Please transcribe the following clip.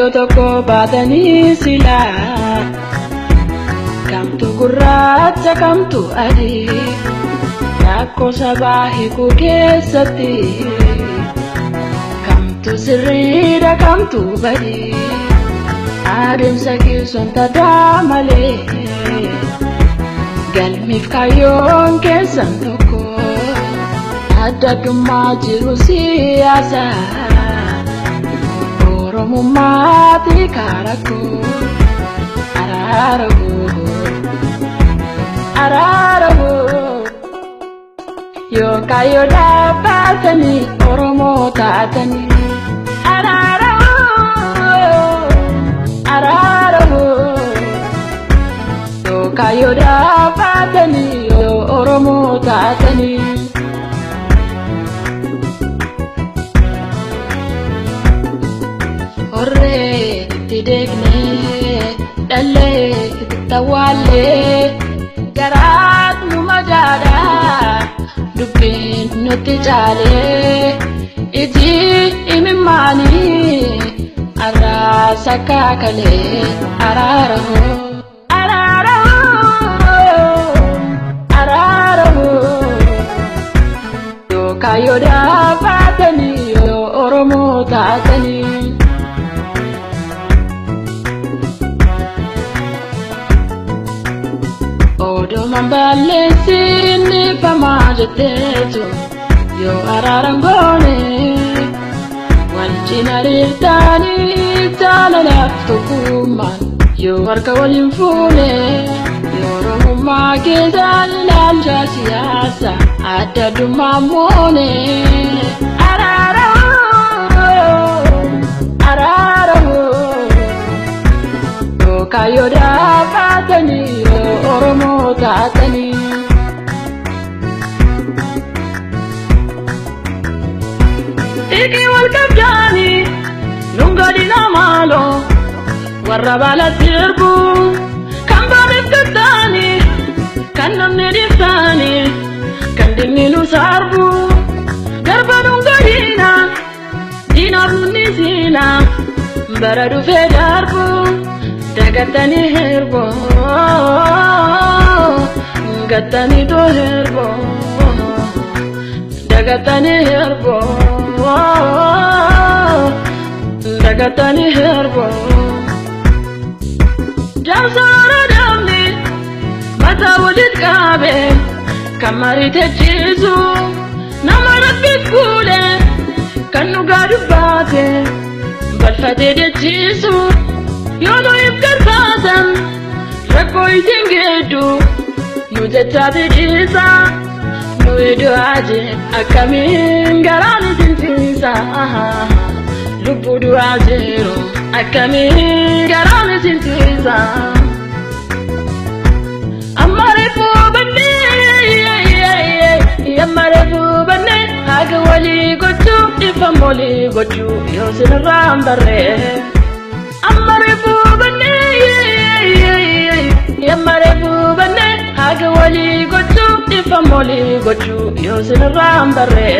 Kaayyoo tokko baatanii silaa kamtu gurraacha kamtu adii rakkoo sabaa hiikuu keessatti kamtu sirriidha kamtu badii adeemsa keessoon tadaa malee galmiif kaayyoon keessan tokko adda addummaa jiru siyaasa. Oromummaati karakoo araara hoo araara hoo yoo kaayyoo dhaabbatanii Oromoo taatanii araara hoo araara hoo yoo kaayyoo dhaabbatanii yoo Oromoo taatanii. Horree itti deegnee dhallee itti tawwaallee garaat nu majaadhaa dubbiin nutti caalee iji imimmaanii arraasa kaakalee araara hoo araara hoo araara hoo yoo kaayyoo dhaabbatanii yoo Oromoo taatanii. Odumaan balleessin dhiifamaa jetteetu yoo araaran goone wal cina riirtaanii jaalalaaf tokkummaan yoo harka waliin fuune yoo Oromummaa keessaan ilaalcha siyaasa adda addummaa moone araara hoo araara hoo yoo kaayyoo dhaabbatanii yoo Oromoo taatanii. Xiiqii wal qabdaanii dhungadina maaloo warra baala sirbu kan bareef gattaanii kan namni dhiiftaanii kan dinni nu sarbu garba dhungadina diinaaf nunni siina bara dhufee darbu dagattanii hirbu gattanii too hirbu dagattanii hirbu dagattanii hirbu. Jaamsoora damni mataa walitti qabe kan marii techiisu nama rabbi kuule kan dhugaa dubbaate balfatee dechiisu yoo nuyiif garbaatan rakkoo isin geeddu nu jechaati dhiisa nu du'aa jee akkamiin garaan isin ciisa lubbuu du'aa jiru akkamiin garaan isin ciisa. Amma reefuu bannee amma reefuu bannee haga walii gochuu dhiifama walii gochuu yoo sinirraa hin barree. Amma reefuu bannee amma reefuu bannee haga walii gochuu dhiifama walii gochuu yoo sinirraa hin barree.